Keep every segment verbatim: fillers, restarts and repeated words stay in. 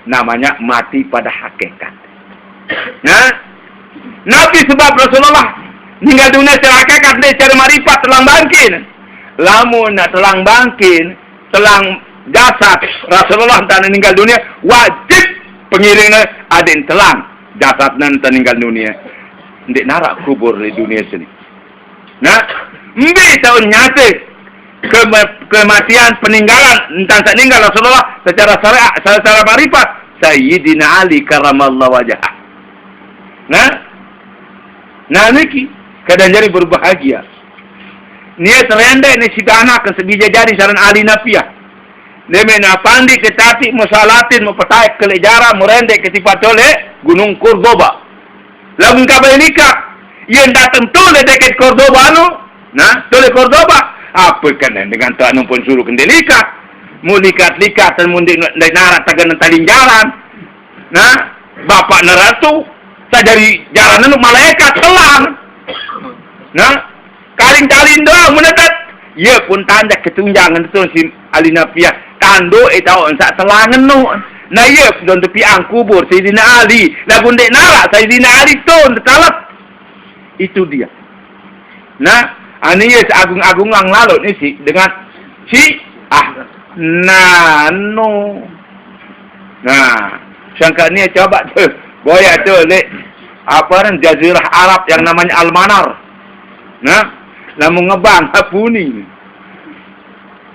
Namanya mati pada hakikat. Nah, Nabi sebab Rasulullah ninggal dunia secara hakikat, ndeq secara makrifat, telang bangkin. Lamun nak telang bangkin, telang jasad Rasulullah entan ninggal dunia, wajib pengiringnya adeqn telang jasadne entan ninggal dunia. Ndeq naraq kubur leq dunie sini. Nah, mbe taoqn nyate kema-, kematian, peninggalan, entan saq ninggal Rasulullah secara syariat, secara makrifat, Sayyidina Ali karramallahu wajhah. Nah, nah niki kadang jari berbahagia. Nie terendeq ni sidanak ke sebija jari saran Ali Napiah. Leman apandi ketati mesalatin mepetaek ke leq jaran merendeq ke tipat toleq Gunung Cordoba. Lamun kabai likat, yen dateng tole deket Cordoba anu, nah, tole Cordoba, ape kenen dengan tu anu pun suruh kendek likat? Mun likat-likat, mun ndeq, ndeq naraq tagen taling jaran. Nah, bapaq neratu, tajari jaran anu malaikat telang. Nah, kaling-kaling doang menetet. Ye pun tanjak ketunjangan tu si Ali Napiah. Tando e tao ensak telangen no. Nah, ye pun tepiang kubur Sayyidina Ali. Lagu ndeq naraq Sayyidina Ali tun tetalep. Itu dia. Nah, ani ye seagung-agungang lalo ni si dengan si ah nano. Nah, sangka ni coba tu. Boya tu leq apa ran jazirah Arab yang namanya Al-Manar. Nah, lamun ngebang apuni.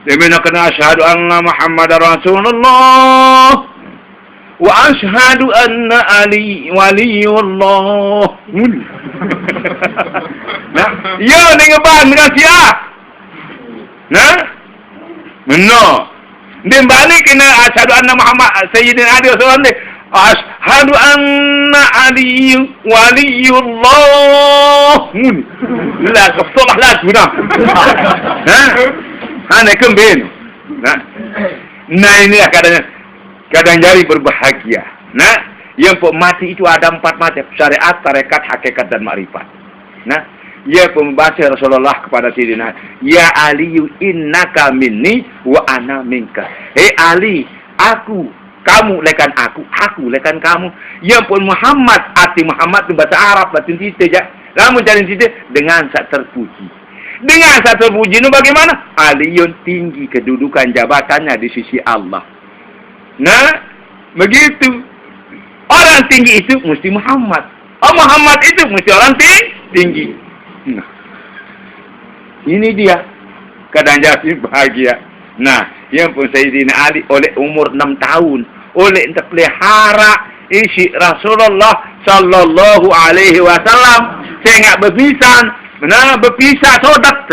Demena kena asyhadu anna Muhammadar Rasulullah wa asyhadu anna Ali waliyullah. Mun. Nah, iya ni ngebang dengan sia. Nah, meno. Ndeq balik kena asyhadu anna Muhammad Sayyidina Ali Rasulullah ndeq. Asyhadu anna Ali waliyullah. Mun. Lah, kepetok lah lagu nah. Nah. Nah, naik kembin. Nah. Nah, inilah kadang, kadang jari berbahagia. Nah, yang pok mati itu ada empat macam. Syariat, tarekat, hakikat, dan makrifat. Nah, ia pembebas Rasulullah kepada Sayyidina, "Ya Aliyu innaka minni wa ana minka." Hei Ali, aku, kamu lekan aku, aku lekan kamu. Ia pun Muhammad, arti Muhammad tu bahasa Arab, batin kita je. Lamun cari kita dengan saq terpuji. Dengan saq terpuji nu bagaimana? Aliyun tinggi kedudukan jabatannya di sisi Allah. Nah, begitu. Orang tinggi itu mesti Muhammad. Oh, Muhammad itu mesti orang ting-, tinggi. Nah, ini dia. Kadang jadi bahagia. Nah, yang pun Sayyidina Ali oleh umur enam tahun, oleh ente pelihara isi Rasulullah sallallahu alaihi wasallam, sengaq bepisan, nah, bepisah sodat,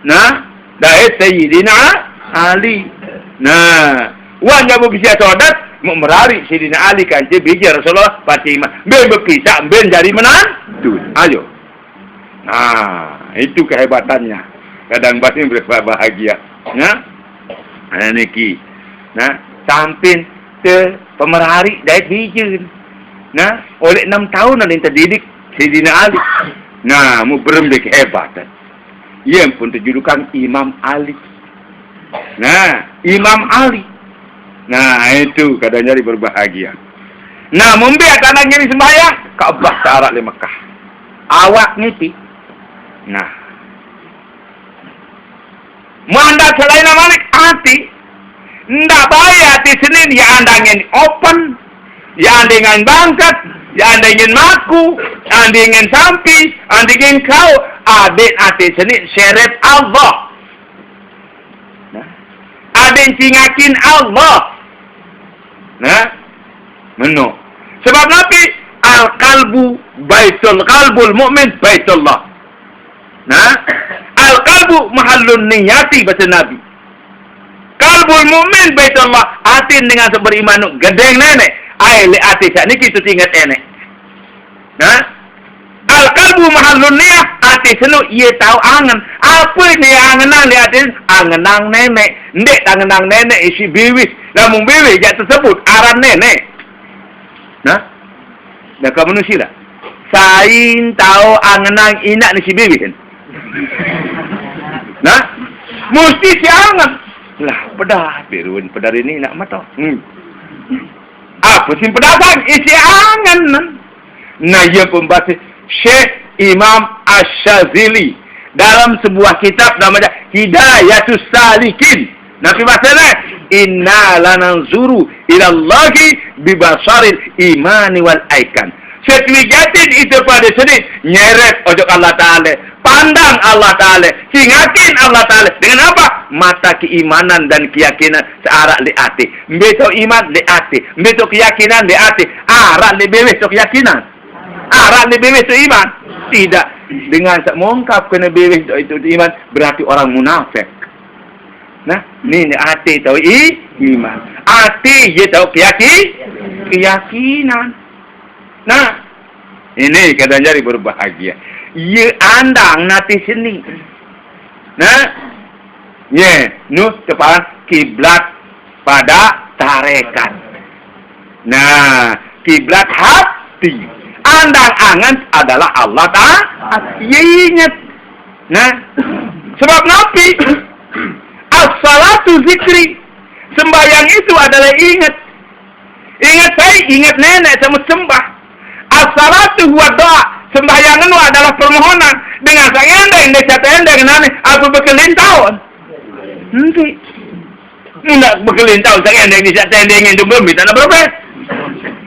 nah, dait Sayyidina Ali. Nah, wan jabu bisi sodat, mu merariq Sayyidina Ali kance bije Rasulullah Fatimah. Mbe bepisah, mbe jari menantu. Ayo. Nah, itu kehebatannya. Kadang batin berbahagia. Nah, nah, niki. Nah, sampin te pemerariq dait bije. Nah, oleh enam tahun ada yang terdidik Sayyidina Ali. Nah, mu berembe kehebatan. Ia pun terjulukan Imam Ali. Nah, Imam Ali. Nah, itu kadang jari berbahagia. Nah, mumbe tanah ngiri sembahyang, Ka'bah tarak leq Mekah. Awak ngipi. Nah. Mandat selain malik ati. Ndak bae ati Senin, ya andangin open, ya andingan bangket, ya andingin maku, andingin sampi, andingin kau, adeq ati Senin seret Allah. Nah, adeq cingakin Allah. Nah, meno. Sebab napi? Al-qalbu baitul, qalbul mu'min baitullah. Nah, al-qalbu mahallun niyati, base Nabi. Qalbul mu'min baitullah, atin dengan saq beriman nuq gedeng Neneq, ai leq ati saq niki tuti inget Neneq. Nah, al-qalbu mahallun niyah, ati senu ie tao angen. Ape ne angenang leq ati? Angenang Neneq. Ndeq tangenang Neneq isiq biwih. Lamun biwih jaq tesebut aran Neneq. Nah, nah, kamu nusilaq. Sai tao angenang inaq ne siq biwih. Nah, musti siq angen. Lah, pedah, birun pedah ini nak mato. Hmm. Apa sing pedasang? Isi angen. Nah, iya pembahas Syekh Imam Asy-Syazili dalam sebuah kitab namanya Hidayatus Salikin. Nabi bahasanya, "Inna lananzuru ilallahi bibasaril imani wal aikan." Setuju jatin itu pada sini nyeret ojok Allah Ta'ala. Pandang Allah Ta'ala, singakin Allah Ta'ala. Dengan apa? Mata keimanan dan keyakinan searah le ati. Mbe tau iman le ati, mbe tau keyakinan le ati. Arah le beweh tau keyakinan, arah le beweh tau iman. Tidak. Dengan sak mongkap kena beweh tau itu iman, berarti orang munafik. Nah, ni, ni ati tau i, iman. Ati ye tau keyaki-, keyakinan. Nah, ini kadang jari berbahagia. Ye andang nati seni. Nah, ye, nu tepat kiblat pada tarekat. Nah, kiblat hati. Andang angan adalah Allah Ta'ala. Ye ingat. Nah, sebab napi? As-salatu zikri. Sembahyang itu adalah ingat. Ingat saya, ingat nenek sama sembah. As-salatu huwa doa. Sembahyang itu adalah permohonan. Dengan saya endeng, dia kata endeng, nane, apa bekelin tahun? Nanti. Ndak bekelin tahun, saya endeng, dia kata endeng, itu belum bisa nak berapa?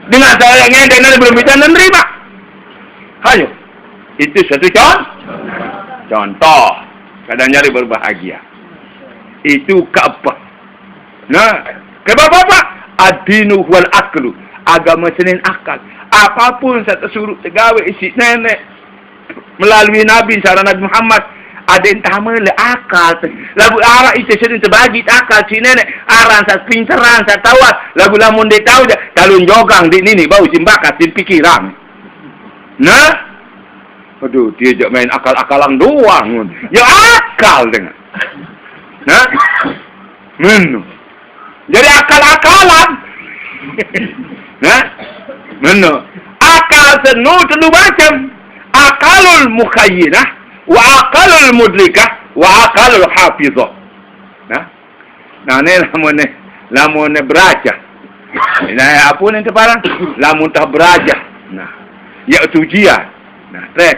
Dengan saya endeng, nane belum bisa nerima. Ayo. Itu satu con-, contoh. Kadang jari berbahagia. Itu keempat. Nah, ke bapak-bapak, ad-dinu wal aklu. Agama senin akal. Apapun saya tersuruh tegawe isi nenek melalui Nabi, sarana Nabi Muhammad, ada yang tamu le akal. Lagu arah itu senin terbagi akal si nenek. Aran sa pinteran sa tawat. Lagu lamun dia tahu je, talun jogang di nini bau simbakas di pikiran. Nah, aduh, dia jak main akal-akalan doang. Ya akal dengan. Nah, menu. Jadi akal-akalan. Nah, menu. Akal senu telu macam. Akalul mukhayyinah, wa akalul mudrikah, wa akalul hafizah. Nah, nah, ni lamun ni, lamun ni beraja. Nah, apa ni teparang? Lamun tah beraja. Nah, ya ujian. Nah, trek.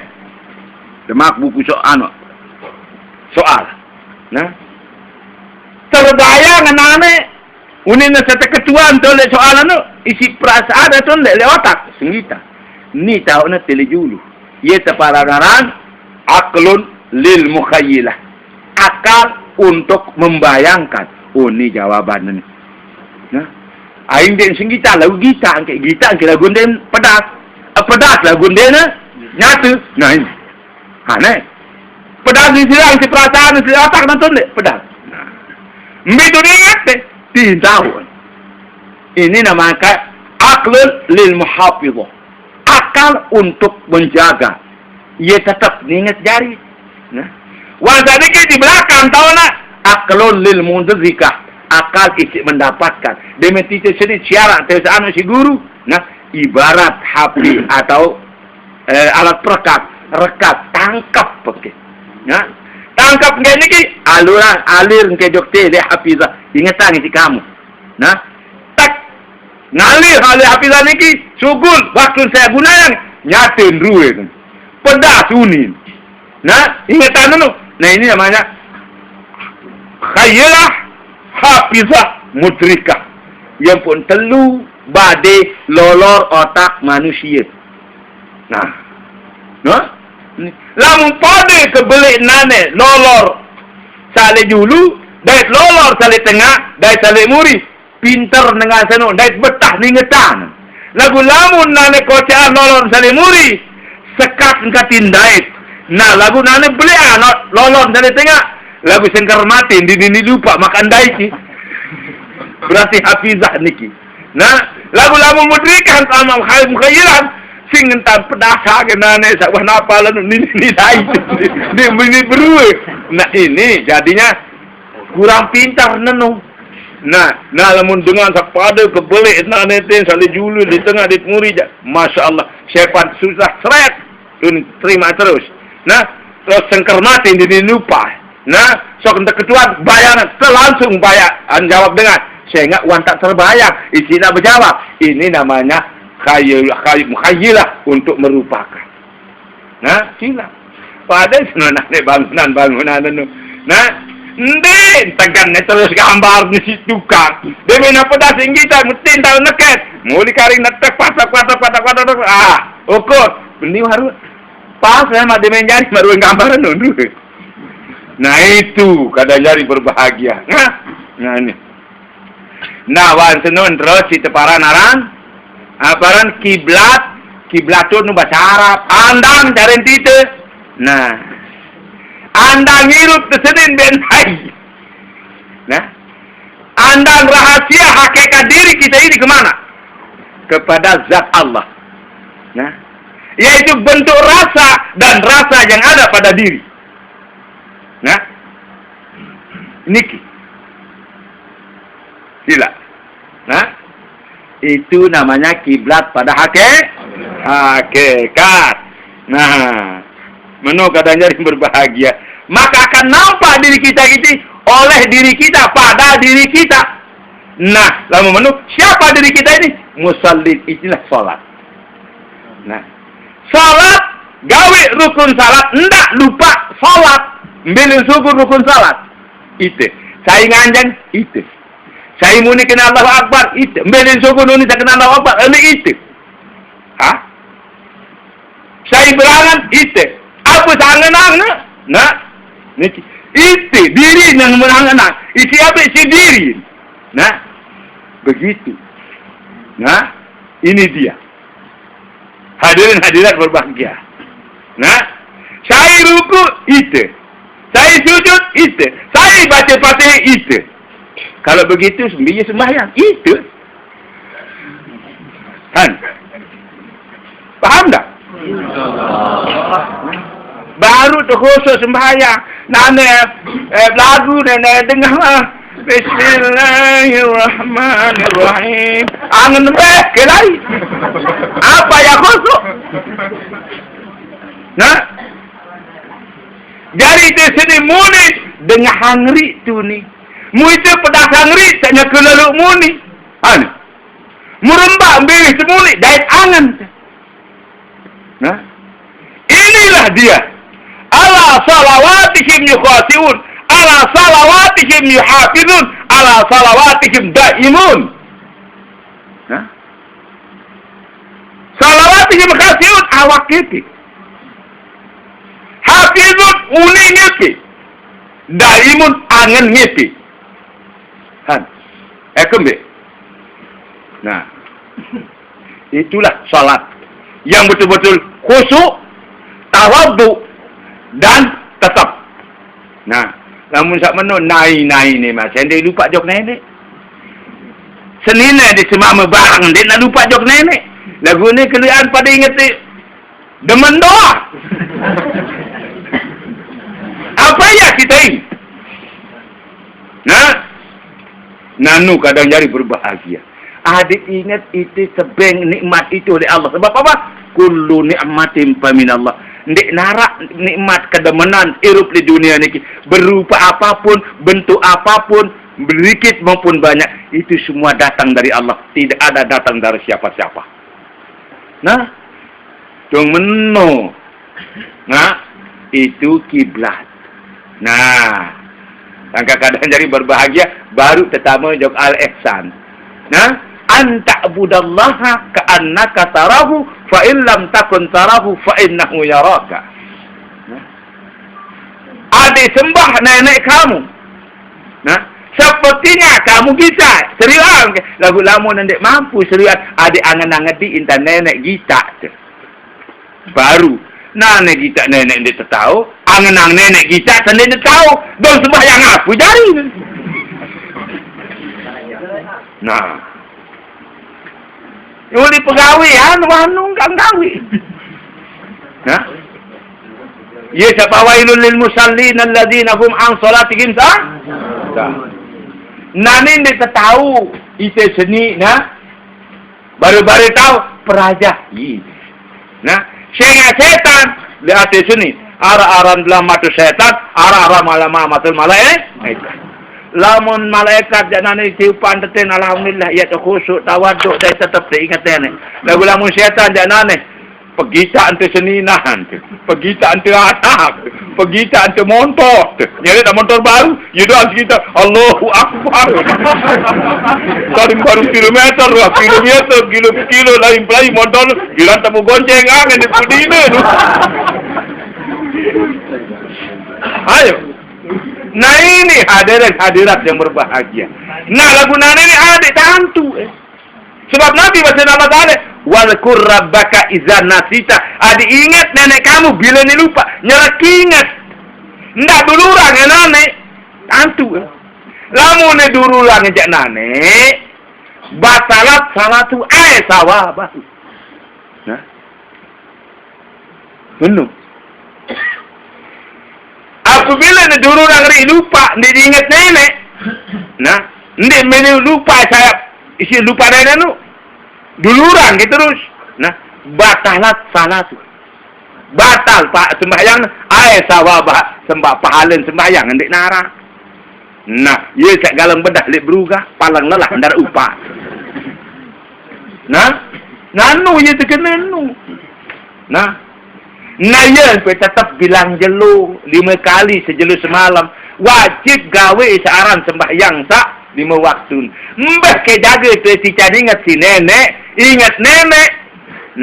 Demak buku so-, anu, soal. Nah, terbayang nane, unin na sate ketuan tu le soal anu, isi perasaan tu le, le otak, senggita. Ni tahu na tele julu. Ye teparang aran, aklun lil mukhayyilah. Akal untuk membayangkan. Oh, ni jawaban ni. Nah, aing den senggita lagu gita, angke gita, angke lagu den pedas. Eh, pedas lagu den, eh, nyata. Nah, ini. Aneh. Pedas di silang, si perasaan, si otak nonton deh, pedas. Nah. Mbe tu dia ingat deh, di tahun. Ini namanya aklun lil muhafizah. Akal untuk menjaga. Ia tetap ingat jari. Nah. Wan tadi ke di belakang tahu nak? Aklun lil mudrikah. Akal isi mendapatkan. Demikian sini syarat tes anu si guru. Nah, ibarat H P atau, eh, alat perekat, rekat, tangkap, oke. Nah, tangkap nggih niki aluran alir nggih jok tele hafizah. Ingetan isi kamu. Nah, tak ngalir oleh hafizah niki, sugul, waktu saya gunakan, nyatin ruwe. Pedas unin. Nah, ingetan dulu. Nah, ini namanya khayyalah hafizah mudrikah. Yang pun telu bade lolor otak manusia. Nah. Nah? Lamun pade kebelik nane lolor sale julu, dait lolor sale tengah, dait sale muri. Pinter nengah seno, dait betah ningetan. Lagu lamun nane kocaan lolor sale muri, sekat engkatin dait. Nah, lagu nane belik ano lolor sale tengah, lagu sengker mati, di, di, di lupa makan dait ni. Berarti hafizah niki. Nah, lagu lamun mudrikah sama khayal mukhayyilan, sing entan pedasa ke nane, sak wah napa lalu ni, ni, ni, dait. Dia bunyi berue. Nah, ini jadinya kurang pintar nenu. Nah, nah, lamun dengan sepada kebelik nane tin sale julu di tengah di muri ja. Masya Allah, sepan susah seret. Tun terima terus. Nah, terus sengker mati di, di lupa. Nah, sok entek ketuan bayangan, terus langsung bayangan jawab dengan Sehingga wan tak terbayang, isi nak berjawab. Ini namanya khayal, khayal, mukhayilah untuk merupakan. Nah, silap. Padahal sebenarnya nek bangunan-bangunan anu. Nah, ndin tekan nek terus gambar ni si tukang. Dia main apa dah sing kita mesti tahu neket. Muli karing netek patak patak patak patak, patak. Ah, ukur. Beli baru. Pas sama dia main jari baru gambaran dulu. Nah, itu kadang jari berbahagia. Nah, nah ini. Nah, wan senun terus si teparan aran, aparan kiblat, kiblat tu nu bahasa Arab, andang caren tite. Nah, andang hirup tesenin bentai. Nah, andang rahasia hakikat diri kita ini kemana? Kepada zat Allah. Nah, yaitu bentuk rasa dan rasa yang ada pada diri. Nah, niki. Sila. Nah, itu namanya kiblat pada hake-, hakikat. Nah, meno kadang jadi berbahagia. Maka akan nampak diri kita itu oleh diri kita, pada diri kita. Nah, lamun meno, siapa diri kita ini? Musallin, itulah salat. Nah, salat, gawe rukun salat, ndak lupa salat. Mbilin sukun rukun salat. Ite. Sai nganjeng, ite. Sai muni kena Allahu Akbar, ite. Mbilin sukun muni kena Allahu Akbar, ini ite. Hah? Sai berangan, ite. Apa sangenang, nak? Nah, niki. Ite, diri nang menangan. Isi apa si diri? Nah, begitu. Nah, ini dia. Hadirin hadirat berbahagia. Nah, sai ruku ite. Sai sujud ite. Sai baca Fatihah ite. Kalau begitu, sembahyang sembahyang ite. Kan? Paham tak? Baru tu khusus sembahyang. Nane, eh, lagu nane dengar lah. Bismillahirrahmanirrahim. Angen beh, kelai. Apa ya khusus? Nah, jadi di sini muni dengan hangri tu ni. Mu itu pedas hangri, tanya ke lalu muni. Anu. Murembak mbih semuli dait angen. Nah, inilah dia. Ala salawatihim yukhasiun, ala salawatihim yuhafizun, ala salawatihim daimun. Nah, salawatihim khasiun awak ngipi. Hafizun uni ngipi. Daimun angen ngipi. Han. Eh, kembe. Nah, itulah salat yang betul-betul khusyuk, tawadhu, dan tetap. Nah, lamun sak meno nai-nai ni, Mas, ende lupa jok nenek. Senine di semama barang, dia nak lupa jok nenek. Lagu ni kelian pada inget ni. Demen doa. Apa ya kita ini? Nah, nanu kadang jadi berbahagia. Adik ingat itu sebeng nikmat itu oleh Allah. Sebab apa? Kullu nikmatin faminallah. Ndik narak nikmat kedemenan hirup di dunia niki, berupa apapun, bentuk apapun, sedikit maupun banyak, itu semua datang dari Allah. Tidak ada datang dari siapa-siapa. Nah, dong meno. Nah, itu kiblat. Nah, langkah kadang jadi berbahagia, baru tetama jok al-ihsan. Nah, an ta'budallaha ka'annaka tarahu, fa in lam takun tarahu, fa innahu yaraka. Nah, adik sembah nenek kamu. Nah, sepertinya kamu kita serius. Lagu lama nendek mampu serius. Adik angen-angen di intan nenek kita tu. Baru. Nah, nenek kita nenek ndik tetau. Angen-angen nenek kita sendiri tetau. Dong sembahyang apa jari? Nah. Uli pegawai, anu, anu, enggak gawe. Nah. Ya, siapa wailul lil musallin alladzina hum an salatihim sa-, sa-, nah, ini ndik tahu ite seni, nah. Baru-baru tahu peraja. Ih. Nah, sehingga setan lihat di sini. Arah-arah dalam mata setan, arah-arah malam matul malah, eh. Lamun malaikat jaq nane tiupan teten, alhamdulillah, iye te khusyuk, tawaduk, dai tetep te inget nenek. Laguq lamun setan jaq nane, pegitaq ente seninahan te, pegitaq ente anak te, pegitaq ente montor te. Nyelek dah montor baru, ye doang segitu, Allahu Akbar. Paling baru kilometer lah, kilometer, kilo, kilo, lain pelai montor, giliran temu gonceng, angen di pudine tu. Ayo. Nah, ini hadirin hadirat yang berbahagia. Nah, laguq nane ni adeq tantu, eh. Sebab Nabi basen Allah Taala, "Wadzkur rabbaka idza nasita." Adeq inget nenek kamu bilene lupaq. Nyerek inget. Ndaq dulurang enane. Tantu, eh. Lamune dulurang jaq nane, batalat salatu, eh, sawabahu. Nah. Menu. Apabila ne dulurang riq lupaq, ndeq inget nenek. Nah, ndeq mele lupaq sayap isiq lupaq nenek nu. Dulurang gitu terus. Nah, batalat salatu. Batal, Pak, sembahyang. Ai sawabah sembah pahalen sembahyang ndeq naraq. Nah, ye saq galeng bedah leq berugah, paleng lelah ndaraq upaq. Nah, nanu ye tekene nu. Nah, nah, ye mpe tetep bilang jelo, lime kali sejelo semalem. Wajib gawe saq aran sembahyang saq lime waktu. Mbeh ke jage te sican inget siq neneq, inget neneq.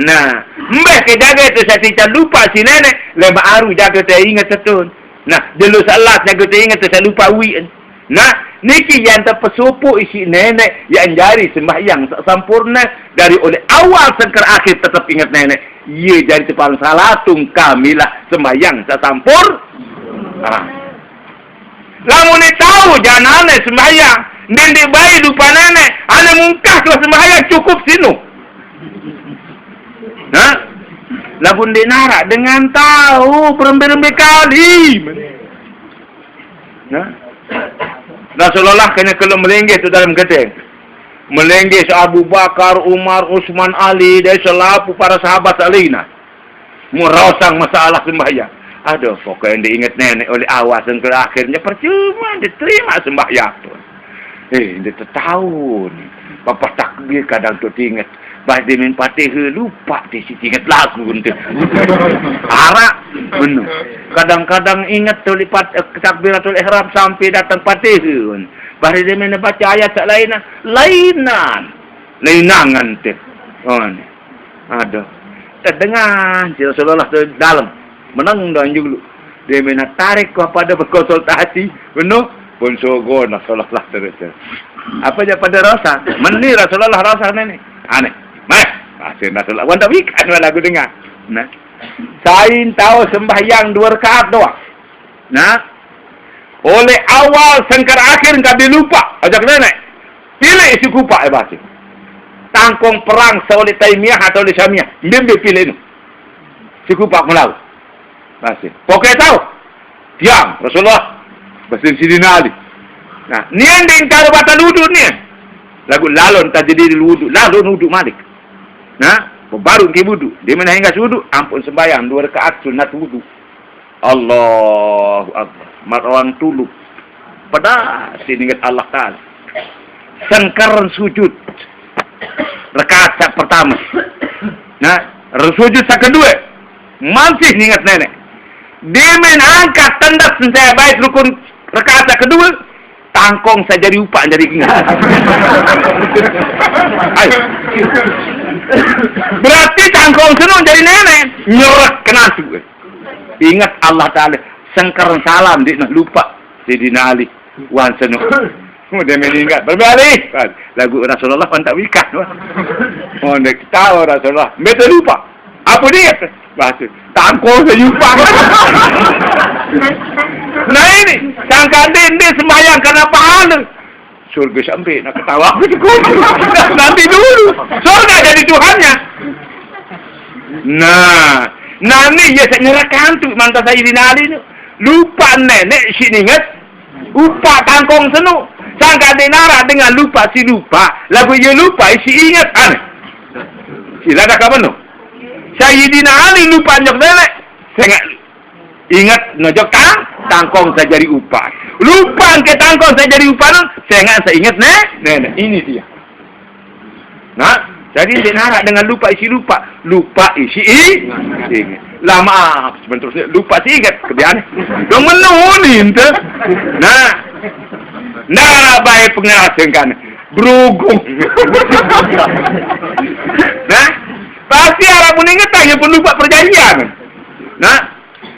Nah, mbeh ke jage te saq sican lupaq siq neneq, lemaq aru jage te inget setetun. Nah, jelo saq las jage te inget te saq lupaq uiqen. Nah, niki yaq tepesopoq isiq neneq, yaq jari sembahyang saq samporne dari oleq awal sengker akhir tetep inget neneq. Ye jari tepang salatun kamilah sembahyang saq sampor-, ah. Lamun ne tao janane sembahyang, ndeq-ndeq bae dupa neneq, ane mungkah tuah sembahyang cukup sinu. Nah, lamun ndeq naraq dengan tao berembe-rembe kali. Nah, Rasulullah kene kelem melinggih tu dalem gedeng. Melinggih Abu Bakar, Umar, Usman, Ali, dai selapuq para sahabat saq lainne. Mun raosang masalah sembahyang. Aduh, pokoke ndeq inget neneq oleq awal sengker akhirne percuma diterima sembahyang tu. Eh, ndeq tetaun. Papah takbir kadang tu tinget. Bae demen Patihah lupaq disiq tinget lagu ente. Araq, bener. Kadang-kadang inget tu leq pat-, eh, takbiratul ihram sampai dateng Patihah. Bae demen bace ayat saq lain, lainan. Lainangan te. Oh, ni. Aduh. Tedengah, si Rasulullah tu dalem. Meneng doang julu. Dia mena tarik kepada berkonsultasi. Benuh. Pun sogo Rasulullah terus. Apa je pada rasa? Meni Rasulullah rasa ni ni. Aneh. Meh. Rasa Rasulullah. Wan tak wikan lagu dengar. Nah. Sain tahu sembahyang dua rakaat doang. Nah. Oleh awal sengkar akhir engka bilupaq. Ajak neneq. Pilih siq kupaq, eh, bahasa. Tangkong perang seoleh Taimiyah atau oleh Syamiyah. Mbe-mbe pilih nu. Siq kupaq melau. Bahasa. Poke tau. Tiang, Rasulullah. Bahasa Sidina Ali. Nah, nian deng karo batal wudu nian. Lagu lalon tajadi wudu. Lalon wudu malik. Nah, baru ki wudu. Dia menah hingga wudu. Ampun sembahyang. Dua rakaat sunat wudu. Allahu Akbar. Mat orang tuluk. Pedas ini ingat Allah Ta'ala. Sengker sujud. Rakaat saq pertame. Nah, sujud saq kedue. Masih inget neneq. Demen angkat tendes enteq bait rukun rakaat saq kedue. Tangkong saq jari upaq jari inget. Ayo. Berarti tangkong seno jari neneq. Nyerek kenantu. Inget Allah Ta'ala, sengkeren salam, ndeqne lupaq Sidina Ali. Wan seno. Udah meninggal. Berembe Ali? Lagu Rasulullah wan tak wikan, wah. Oh, ndeq tao Rasulullah. Mbe te lupaq. Apa dia? Bahasa. Tangkong saq jari upaq. Nah, ini, sangkaq ndeq, ndeq sembahyang karena pahala. Surga sampai nak ketawa aku cukup. Nanti dulu. Surga jadi Tuhannya. Nah, nani ye saq nyerah kantuk mantan Sayyidina Ali tu. Lupaq neneq siq ninget. Upaq tangkong seno. Sangkaq ndeq naraq dengan lupaq siq lupaq. Laguq ye lupaq siq inget. Aneh. Sila dah kapan tu? Sayyidina Ali lupaq nyok neneq. Sengaq Inget, nojok tang-, tangkong saq jari upaq. Lupa engke tangkong saya jadi lupa nun, saya ingat, saya ingat, neh. Neh, neh, ini dia. Nah, jadi dia narak dengan lupa isi lupa, lupa isi i-, ingat. Lama sebenarnya lupa sih ingat kebiasaan. Dong menuni ente. Nah, narak bae pengerasengkan. Berugung. Nah, pasti arep muni ngetah ya pun lupa perjanjian. Nah,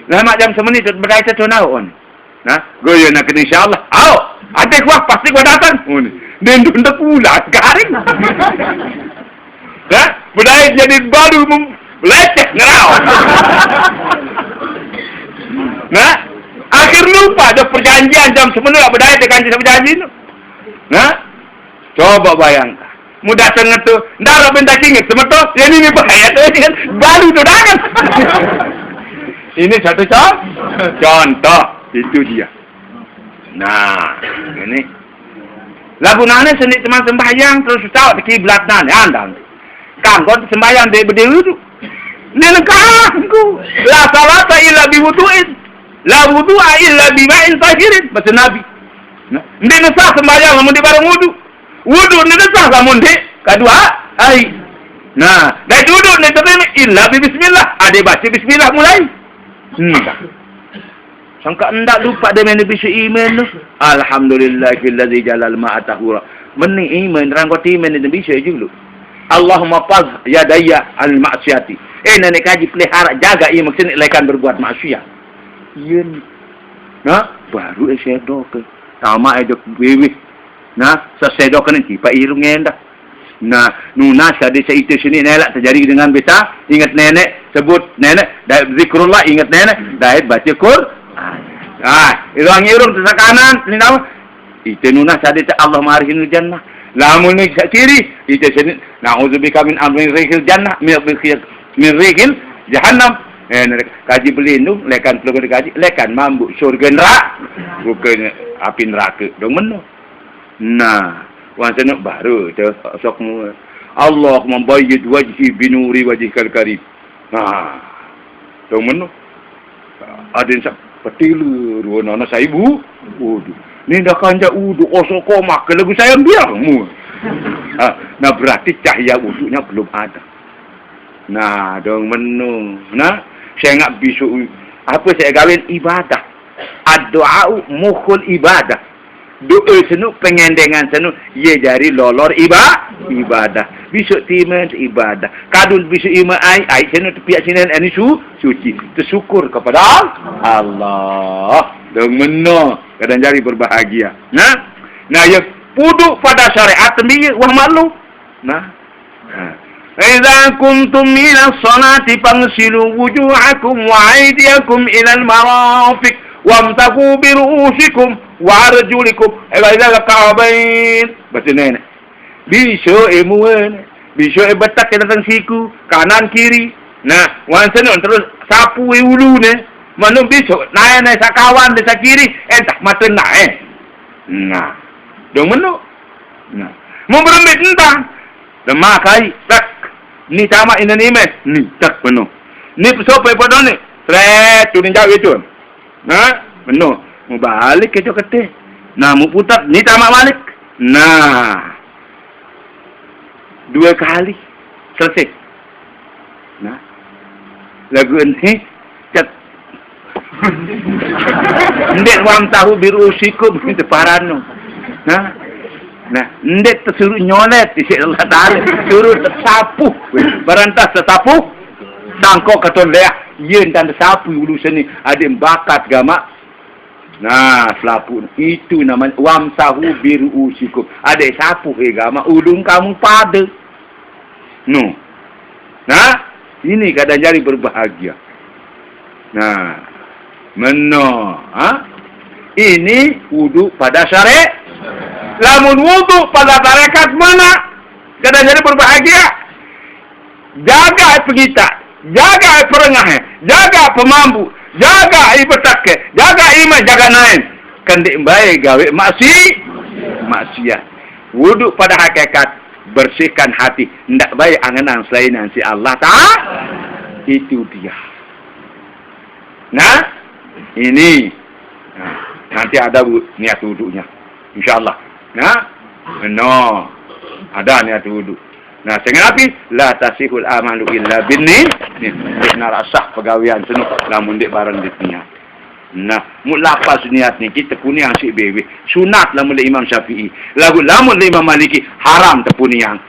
nah mak jam semenit bedai tetunaon. Nah, goyo nak insyaallah. Au, ade gua pasti gua datang. Ngono. Nendun te pulang garing. Nah, bedai jadi baru mem- leceh ngerau. Nah, akhir lupa ada perjanjian jam semenit bedai tekan jam berjanji tu. Nah, coba bayangkan. Mudah sangat tu. Ndak ada bentak ingat semeton. Yang ini bahaya tu kan. Baru tu dah kan. Ini satu con-, contoh. Itu dia. Nah, ini. Lagu nane seni teman sembahyang terus tahu kiblat nane andang. Kanggo sembahyang dia berdiri tu. Ini kanggo. La salata illa biwuduin. La wudu'a illa bima'in tahirin. Bahasa Nabi. Nah, ini sah sembahyang lamun di bareng wudu. Wudu ini sah lamun di kedua ai. Nah, dari wudu ini tadi illa bi bismillah. Ada baca bismillah mulai. Hmm. Sangka ndak lupa dia main bisa iman tu. Alhamdulillahilladzi jalal ma'a tahura. Meni iman, rangkot iman itu bisa dulu. Allahumma faz yadayya al maksiati. Eh, nenek kaji pelihara, jaga iman sini lekan berbuat maksiat. Iya ni. Nah, baru eh sedok. Tama eh dok bebeh. Nah, sesedok ni tipa irung endah. Nah, nunas hadis itu sini nelak terjadi dengan beta ingat nenek, sebut nenek, dait zikrullah ingat nenek, dait baca Quran. Ah, irung irung tu sakanan, ni nama? Itu nunas hadis Allah marihinul jannah. Lamun ni kat kiri, itu sini, na'udzubika min amri rihil jannah, min rihil, min rihil jahannam. Eh, kaji pelindung, lekan pelindung kaji, lekan mambuk surga neraka. Bukan api neraka. Dong meno. Nah, wong senuk baru tu sok mu. Allahumma bayyid wajhi binuri wajhikal karim. Nah, tu menu. Aden sak petilu dua nana saibu. Waduh. Ni dah kanja udu osok komak ke lagu saya biar mu. Ha, nah, berarti cahaya udunya belum ada. Nah, dong menu. Nah, saya nggak bisa u-, apa saya kawin ibadah. Addu'a mukhul ibadah. Doa senu, pengendengan senu, ye jari lolor iba-, ibadah. Besok timen ibadah. Kadun besok ima ai, ai senu tepiak sinen ani su-, suci. Tersyukur kepada Allah. Dong meno, kadang jari berbahagia. Nah, nah, ya puduk pada syariat tembiye wah malu. Nah, إذا قمتم إلى الصلاة فاغسلوا وجوهكم وأيديكم إلى المرافق وامسحوا برؤوسكم وأرجلكم إلى الكعبين. Bahasa nenek. Bisa imuan. Bisa ibetak ke datang siku. Kanan kiri. Nah, wan senun terus sapu ulu ne. Manu bisa. Naik naik sakawan desa kiri. Entah mata naik. Nah. Dong menu. Nah. Mau berembit entah. Lemah kai, tak. Ni tamak ina ni meh, ni tak penuh. Ni pesopai pada ni. Sret, tu ni jauh itu. Nah, penuh. Mau balik ke Jakarta. Nah, mau putar, ni tamak balik. Nah. Dua kali. Selesai. Nah. Lagu ini, cek. Ndeq wamsahu biru'usikum, itu parano. Nah. Nah, ndeq tesuruh nyolet, isi Allah Ta'ala. Suruh tesapuh. Barang tas tesapuh, sangkok katon leah. Yen tan tesapuh ulu seni, adeq bakat gamaq. Nah, selapuh. Itu namanya wamsahu biru'usikum. Adeq sapuh, eh, gamaq ulun kamu pade. Nuh. Nah, ini kadang jari berbahagia. Nah, meno, ha? Ini wudu pada syare-, lamun wudu pada tarekat mana? Kadang jari berbahagia. Jaga pengitak, jaga perengah, jaga pemambu, jaga ibetak, jaga iman, jaga naen. Kan ndeq bae gawe maksi-, maksiat. Wudu pada hakikat bersihkan hati, ndak baik angen-angen selain si Allah Ta'ala. Itu dia. Nah, ini. Nah, Nanti ada bu-, niat wudunya. Insyaallah. Nah? No. Ada niat wudu. Nah, sehingga apa? La tasihul amalu illa binni. Ni, nak sah pegawean seno lamun dek bareng dek niat. Nah, mun lapas niat niki tekuni ansik bewe. Sunat lamun dek Imam Syafi'i. Lagu lamun dek Imam Maliki haram tepuniang.